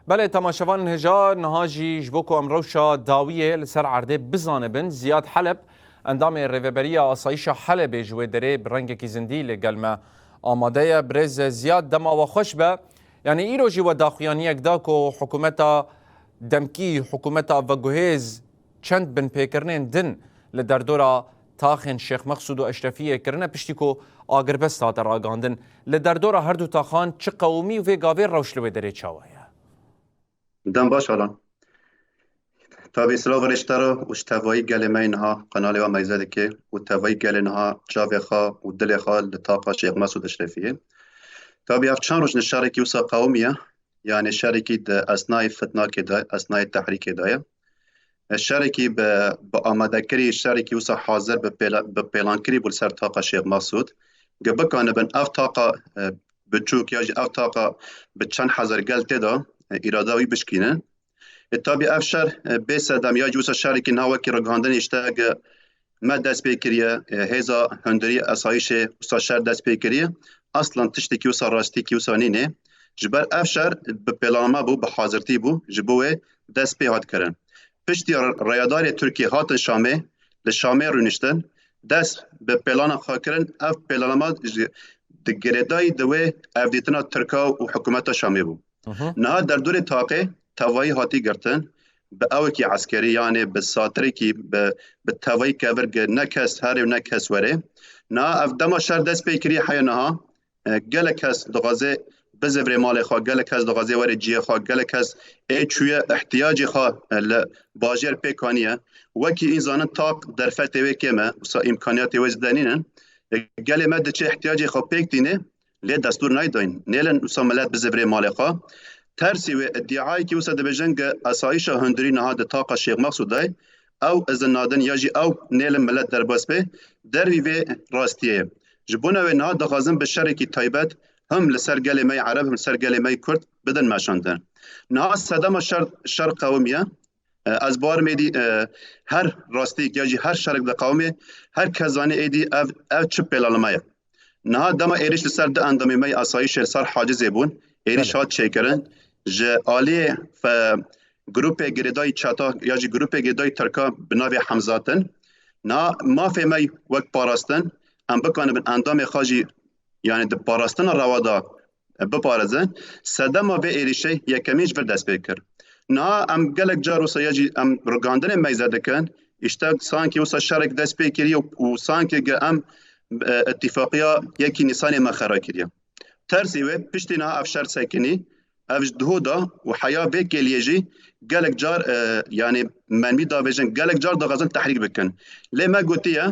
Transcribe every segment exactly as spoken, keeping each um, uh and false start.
Belê, temaşevanên hêja, niha jî ji bo ku em rewşa dawiyê li ser erdê bizanibin, Ziyad Heleb, endamê Rêveberiya Asayîşa Helebê ji wê derê bi rengekî zindî li gel me amade ye. Birêz Ziyad, dema we xweş be. Yanî îro jî we daxuyaniyek da ku hikûmeta demkî, hikûmeta veguhêz çend binpêkirinên din li derdora taxên Şêx Mexsûd û Eşrefiyê kirine, piştî ku agirbest hate ragihandin. Li derdora her du taxan çi qewimî û vê gavê rewş li wê derê çawa ye? Dem baş, Alan. Tabî silav rêştero û ji tevayî gelê me yê niha qenalê we meyze dike û tevayî gelê niha çavê xwe û dilê xwe li taqa Şêx Mesûd Eşrefiyê. Tabî ev çend roj ne şerekî wisa qewimiye, yanî şerekî di esnayê fitnakê de, esnayê tehrîkê de ye. Şerekî bi, bi amadekirî, şerekî wisa hazir bi pêla-, bi pêlankirî bû li ser taqa Şêx Mesûd. Ge bikanibin ev taqa, e, biçûk ya jî ev taqa bi çend hezar gel tê de, e, îrada wî bişkînin. E, tabî ev şer, e, bê sedem ya jî wisa şerekî niha wekî ragihandinê işte ge me dest pê kiriye, e, hêza hundirî esayîşê wisa şer dest pê kiriye. Aslan tiştekî wisa rastîkî wisa nîne. Ji ber ev şer bi planlama bû, bi hazirtî bû, ji bo wê dest pê hat kirin. Piştî re-, reyadarê Tirkiyê hatin Şamê, li Şamê rûniştin, dest bi plana xwe kirin, ev planlama ji, di girêdayî di wê evdîtina Tirka û hikûmeta Şamê bû. Hı hı. Niha derdorê taqê tevayî hatî girtin, bi ewekî eskerî, yanê bi satirekî, bi, bi tevayî kevir ge-, ne kes herê û ne kes werê. Niha ev dema şer dest pê kiriye heya niha, e, gelek kes dixwaze bizivirê malê xwe, gelek kes dixwaze were cihê xwe, gelek kes ê çûye ihtiyacê xwe, e, li bajêr pêk aniye. Wekî în zanin taq derfetê wê kêm e, wisa îmkaniyatê wê zêde nînin. E, gelê me diçe ihtiyacê xwe pêk tîne, lê destûr naydayn. Nêlin wisa milet bizivirê malê xwe. Tersî wê îdîayekî wisa dibêjin ge esayîşa hundirî niha di taqa Şêx Mexsûd de ye, ew izin nadin ya jî ew nêlin milet derbas bê, dervî vê rastiyê ye. Ji bona wê niha dixwazin bi şerekî taybet him li ser gelê me yê Ereb, him li ser gelê me yê Kurd bidin meşandin. Niha sedema şer, şer qewimiye. E, ez bawerim êdî, e, her rastiyek ya jî her şerek diqewime, her kes zanî êdî ev, ev çi pêlaname ye. Niha dema êrîş li ser du endamê me yê asayîşê li ser Hacizê bûn, êrîş Belê. hat çêkirin. Ji aliyê fe-, grûpê girêdayî çeta ya jî grûpê girêdayî Tirka bi navê Hemzat in. Niha mafê me wek parastin, em bikanibin endamê xwe jî, yanî di parastina rewa de biparêzin. Sedema vê êrîşê yekemîn ji vir dest pê kir. Niha em gelek car wisa ya jî em rugandinê meyze dikin, îşte sankî wisa şerek dest pê kiriye û, û sankî ge em, e, îtîfaqiya yekî Nîsanê me xera kiriye. Tersî wê piştî niha ev şer sekinî, ev ji duhû de û heya vê kêliyê jî gelek car, e, yanî mermî davêjin, gelek car dixwazin tehrîk bikin. Lê me gotiye,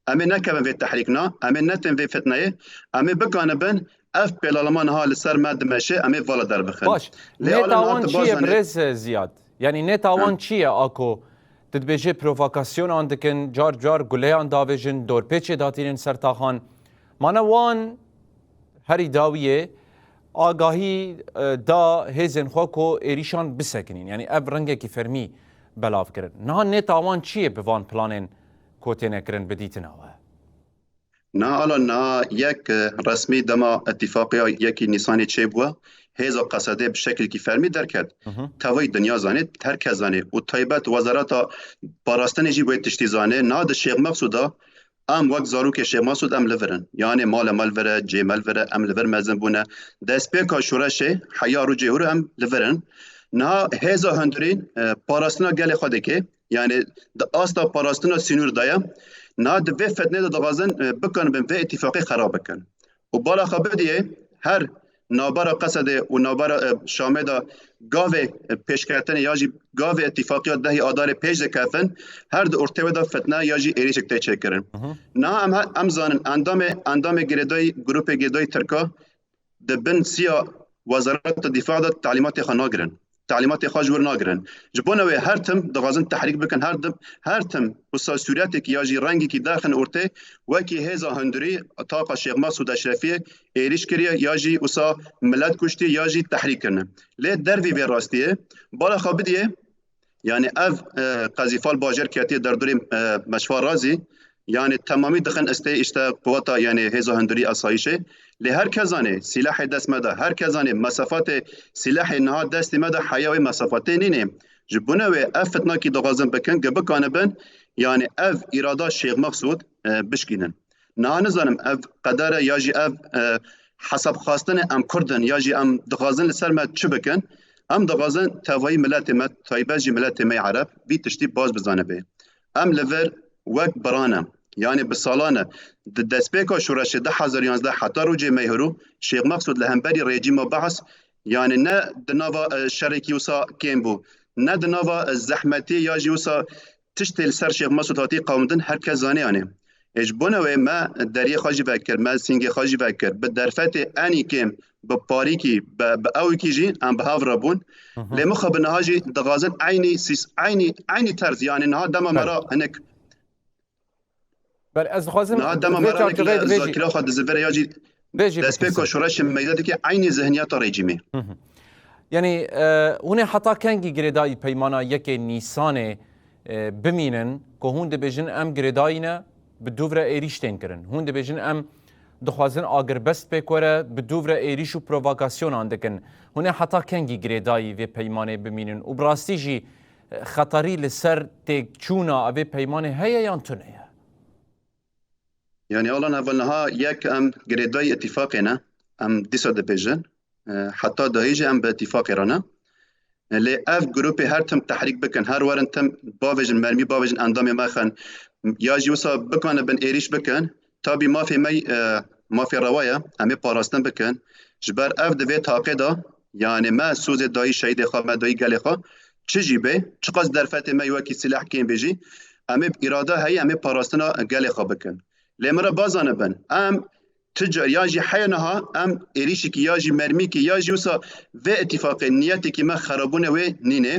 em ê nekevin vê tehrîkna, em ê netin vê fitneyê, em ê bikanibin ev pêlalama niha li ser me dimeşe, em ê vala derbixin. Baş, Lê nêta Alan niha wan tu çi baş ye zanî- birêz Ziyad? Yanî nêta Ha. wan çi ye a ku tu dibêjê provokasyonan dikin, car car guleyan davêjin, dorpêçê datînin ser taxan. Mane wan herî dawiyê agahî, e, da hêzên xwe ku êrîşan bisekinîn. Yanî ev rengekî fermî belav kirin. Niha nêta wan çi ye bi van planên ku têne kirin bi dîtina we? Niha Alan niha yek, e, resmî dema îtîfaqiya yekî Nîsanê çêbûye, hêza Qesedê bi şekilkî fermî derket. Hı hı. Tevayî dinya zanê, her kes zanê. Û taybet wezareta parastinê jî wê tiştî zanê. Niha di Şêx Mexsûda em wek zarokê Şêx Mesûd em li vir in. Yanê mala me li vir e, cihê me li vir e, em li vir mezin bûne. Destpêka şoreşê heya rojê hûr em li vir in. Niha hêza hundirî, e, parastina gelê xwe dike. Yanê di asta parastina sînor de ye. Niha di vê fitnê de dixwazin, e, bikanibin vê îtîfaqê xerab bikin. Û bala xwe bidiyê her navbera Qesedê û navbera, e, Şamê de gavê, e, pêşketinê ya jî gavê îtîfaqiya dehê Adarê pêş dikevin, her di ortê wê de fitne ya jî êrîşek tê çêkirin. Hı hı. Niha em he-, em zanin endamê, endamê girêdayî, grûpê girêdayî Tirka di bin siya Wezareta Dîfa de talîmatê xwe nagirin. Talîmatê xwe ji wir nagirin. Ji bona wê her tim dixwazin tehrîk bikin, her tim, her tim wisa sûretekî ya jî rengekî derxin ortê, wekî hêza hundirî taqa Şêx Mesûd Eşrefiyê êrîş kiriye, ya jî wisa milet kuştiye, ya jî tehrîk kirine. Lê dervî vê rastiyê, bala xwe bidiyê, yanî ev, e, qezîfa li bajêr ketiye derdorê, e, Meşfa Razî, Yani temamî dixin istê işte quweta, yani hêza hundirî asayişê. Lê her kes zanê sîlahê dest me de, her kes zanê mesafatê sîlahê niha destê me de heya wê mesafatê nîne. Ji bona wê ev fitnakî dixwazin bikin, ge bikanibin, yani ev îrada Şêx Mexsûd, e, bişkînin. Niha nizanim ev qeder e ya jî ev, e, hesabxwastinê em Kurd in ya jî em dixwazin li ser me çi bikin. Em dixwazin tevayî miletê me, taybet jî miletê me yê Ereb, vî tiştî baş bizanibe. Em li vir wek bira ne. Yani bi salan e. Di destpêka şoreşê du hezar yanzdeh heta rojê meyhirû Şêx Mexsûd li hemberî rejîma Beas, yani ne di nava, e, şerekî wisa kêm bû, ne di nava, e, zehmetiyê ya jî wisa tiştê li ser Şêx Mesûd hatî qewimdin her kes zanê, yani. Ê ji bona wê me deriyê xwe jî vekir, me sîngê xwe jî vekir. Bi derfetê enî kêm, bi parîkî, bi, bi ewikî jî em bi hev re bûn. Hı hı. Lê mixabin niha jî dixwazin eynî sîs-, eynî, eynî terz, yani niha dema me Belê. re hinek Belê, ez dixwazim Niha dema vê me re çarçoveyê hinek di vê jî zakira xwe dizivirê ya jî vê jî destpêka bipirsim. şoreşê meyda dike eynî zihniyeta rejîmê. Hı hı. Yani, e, hûn ê heta kengî girêdayî peymana yekê Nîsanê, e, bimînin ku hûn dibêjin em girêdayî ne, bi dûv re êrîş tên kirin. Hûn dibêjin em dixwazin agirbest pêk were, bi dûv re êrîş û provokasyonan dikin. Hûn ê heta kengî girêdayî vê peymanê bimînin? Û bi rastî jî, e, xeterî li ser têkçûna evê peymanê heye yan tune ye? Yani, Alan, hevalniha yek em girêdayî îtîfaqê ne, em dîsa dibêjin. E, heta dahî jî em bi îtîfaqê re ne. E, lê ev grûpê her tim tehrîk bikin, her werin tim bavêjin, mermî bavêjin, endamê me xin, ya jî wisa bikanibin êrîş bikin, tabî mafê me, e, mafê rewa ye, em ê parastin bikin. Ji ber ev di vê taqê de, yani me sozê dayî şehîdê xwe, me dayî gelê xwe, çi jî bê, çiqas derfetê me wekî sîleh kêm bê jî, em ê îrada heye, em ê parastina gelê xwe bikin. Lê min re bazanibin, em ti car ya jî heya niha em êrîşekî ya jî mermîkî ya jî wisa vê îtîfaqê niyetekî me xerabûne wê nîne.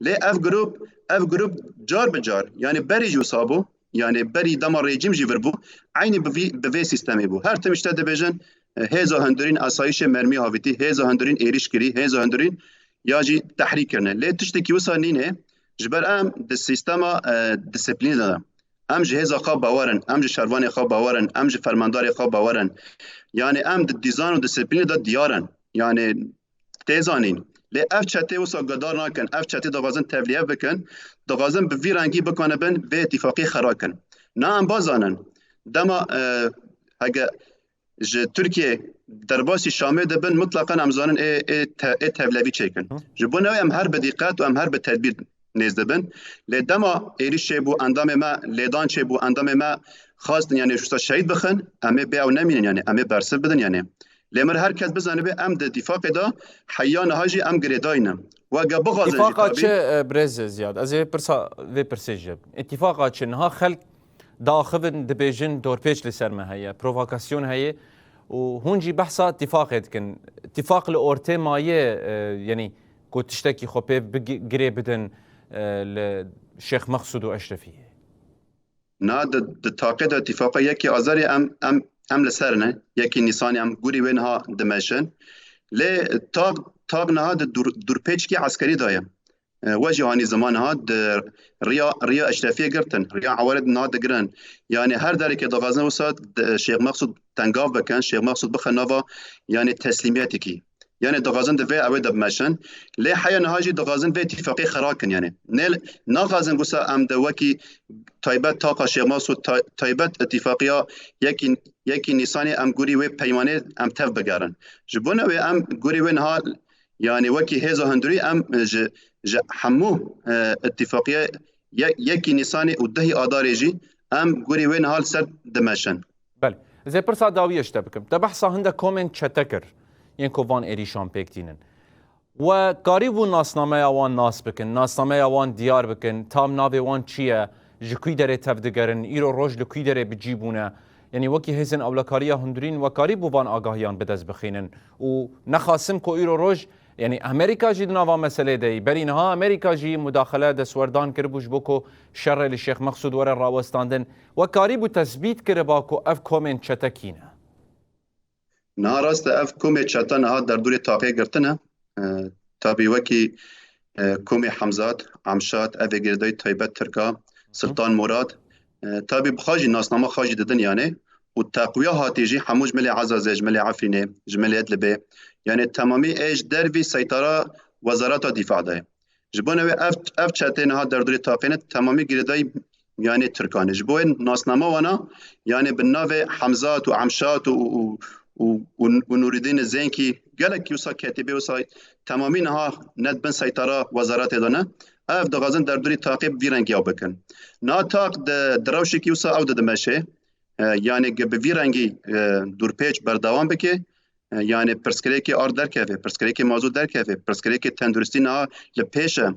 Lê ev grûp, ev grûp car bi car, yani berî jî wisa bû, yani berî dema rejîm jî vir bû, eynî bi vî, bi vê sîstemê bû. Her tim işte dibêjin, e, hêza hundirîn asayişê mermî havîtî, hêza hundirîn êrîş kirî, hêza hundirîn ya jî tehrîk kirine. Lê tiştekî wisa nîne, ji ber em di sîstema, e, disiplînê de ne. Em ji hêza xwe bawer in, em ji şervanê xwe bawer in, em ji fermandarê xwe bawer in. Yani em di dîzan û disiplînê de diyar in. Yani tê zanîn. Lê ev çetê wisa guhdar nakin, ev çetê dixwazin tevlîhev bikin, dixwazin bi vî rengî bikanibin vê îtîfaqê xera kin. Na em bazanin, dema, e, hege ji Tirkiyê derbasî Şamê dibin, mutlaqan em zanin ê, ê, te, ê tevlevî çêkin. Hı. Ji bo newê em her bi dîqet û em her bi tedbîr nêz dibin. Lê dema êrîş çêbû, endamê me lêdan çêbû, endamê me xwestin, yani, şusta şehîd bixin, em ê bê ew nemînin, yani, em ê bersiv bidin, yani. Lê mir her kes bizanibe, em di tîfaqê de heya niha jî em girêdayî ne. We ge bixwazin jî Tîfaqa tabî. çi, e, birêz Ziyad? Ez ê pirsa, vê pirsê jî. Îtîfaqa çi? Niha xelk diaxivin, dibêjin dorpêç li ser me heye, provokasyon heye û hûn jî behsa tîfaqê dikin. Tîfaq li ortê maye, e, yanî ku tiştekî xwe pê bigi-, girê bidin, e, li Şêx Mexsûd û Eşrefiyê? Na di, di taqê de tîfaqa yekê Azarê em, em, em li ser ne, yekê Nîsanê em gurî wê niha dimeşin. Lê taq, taq niha di dûr, dûrpêçkî eskerî de ye. E, we jî hanî ziman ha di riya, riya Eşrefiyê girtin, riya Ewarê niha digirin. Yani her derekê dixwazin wisa di Şêx Mexsûd tengav bikin, Şêx Mexsûd bixe nava, yani teslîmiyetekî. Yani dixwazin di vê ewê de bimeşin. Lê heya niha jî dixwazin vê tîfaqê xera kin yani. Nê, naxwazin wisa em de wekî taybet taqa Şêx Mexsûd, tay-, taybet îtîfaqiya yekî, yekî Nîsanê em gurî wê peymanê em tev bigerin. Ji bo newê em gurî wê niha Yani wekî hêza hundirî em ji, ji hemû, e, îtîfaqiye ye-, yekî Nîsanê û dehî Adarê jî em gurî wê niha li ser dimeşin. Belê. Ez ê pirsa dawiyê ji te bikim. Te behsa hinde komên çete kir, yên ku van êrîşan pêk tînin. We karîbû nasnameya wan nas bikin, nasnameya wan diyar bikin, tam navê wan çi ye, ji kwî derê tev digerin, îro roj li kwî derê bi cî bûne. Yanî wekî hêzên ewlekariya hundirîn we karîbû van agahiyan bi dest bixînin û nexasim ku îro roj, yanî Amerîka jî di nava meselê de ye. Berî niha Amerîka jî mudaxele destwerdan kiribû ji bo ku şerê li Şêx Mexsûd were rawestandin. We karîbû tesbît kiriba ku ev komên çete kî ne? Niha rast e, ev komê çete niha derdorê taqê girtine. E, tabî wekî, e, komê Hemzat, Amşat, ev ê girêdayî taybet Tirka, Siltan Murad, E, tabî bi xwe jî nasnama xwe jî didin yanê. Û teqwiya hatî jî hemû ji milê Ezazê, ji milê Efrînê, ji milê Idlibê. Yanê temamî ê ji dervî seytara Wezareta Dîfa de ye. Ji bo newê ev, ev çetê niha derdorê taqê ne temamî girêdayî yanê Tirkan e. Ji bo wê nasnama wana yanê bi navê Hemzat û Emşat û, û, û, û, û Nûrîdîn Zenkî gelek wisa ketîbê wisa temamî niha ne di bin seytara wezaretê de ne. Ev dixwazin derdorî taqê bi vî rengî ew bikin. Niha taq di, di rewşekî wisa ew didimeşê. E, yanê ge bi vî rengî, e, dûrpêç berdewam bike, e, yanê pirsgirêkê ard derkeve, pirsgirêkê mazû derkeve, pirsgirêkê tenduristî niha li pêş e.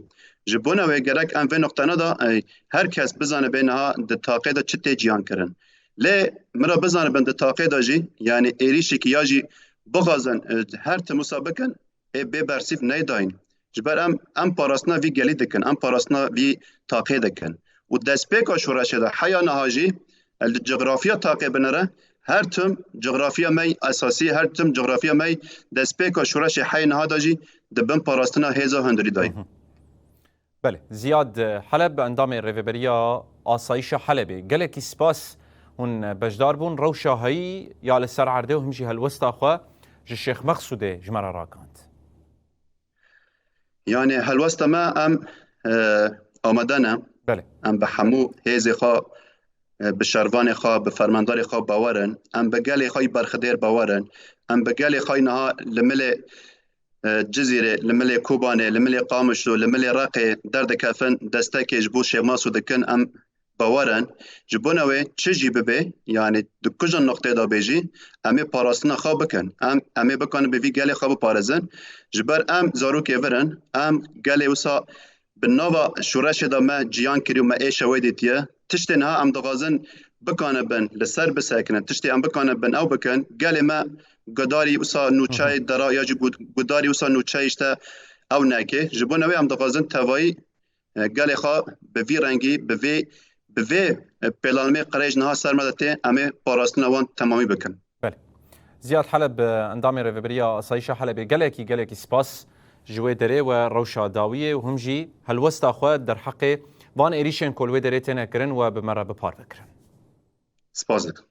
Ji bona wê gerek em vê noqtena de, e, her kes bizanibe niha di taqê de çi tê ciyan kirin. Lê min re bizanibin di taqê de jî, yanê êrîşekî ya jî bixwazin, e, her tim wisa bikin, ê bê bersîv neydayin. Ji ber em, em parastina vî gelî dikin, em parastina vî taqê dikin. Û destpêka şoreşê de heya niha jî, e, li cografiya taqê binere, her tim cografiya me esasî, her tim cografiya me destpêka şoreşê heyê niha de jî di bin parastina hêza hundirî de ye. Hı hı. Belê, Ziyad Heleb, endamê Rêveberiya Asayîşa Helebê. Gelekî spas hûn beşdar bûn. Rewşa heyî ya li ser erdê û him jî helwesta xwe ji Şêx Mexsûdê ji me re ragihand. Yanê helwesta me em, e, amade ne. Belê. Em bi hemû hêzê xwe, e, bi şervanê xwe, bi fermandarê xwe bawer in. Em bi gelê xwe yî berxidêr bawer in. Em bi gelê xwe yî niha li milê, e, Cizîrê, li milê Kobanê, li milê Qamişlo, li milê Reqê derdikefin, destekê ji bo Şêx Mexsûd dikin. Em bawer in. Ji bona wê çi jî bibe, yanî di kujan noqtê de bê jî, em ê parastina xwe bikin. Em, em ê bikanin bi vî gelê xwe biparêzin. Ji ber em zarokê vir in, em gelê wisa bi nava şoreşê de me ciyan kiriye û me êşa wê dîtiye. Tiştê niha em dixwazin bikanibin li ser bisekinin. Tiştê em bikanibin ew bikin. Gelê me gudarî wisa nûçeyê dera ya jî gud-, gudarî wisa nûçeyê işte ew neke. Ji bona wê em dixwazin tevayî e, gelê xwe bi vî rengî, bi vê, bi vê, e, pêlanmê qirêj niha ser me de tê, em ê parastina wan temamî bikin. Belê. Ziyad Heleb, e, endamê Rêveberiya Asayîşa Helebê, gelekî, gelekî spas ji wê derê we rewşa dawiyê û him jî helwesta xwe derheqê van êrîşên ku li wê derê têne kirin we bi me re bi parve kirin. Spas dikim.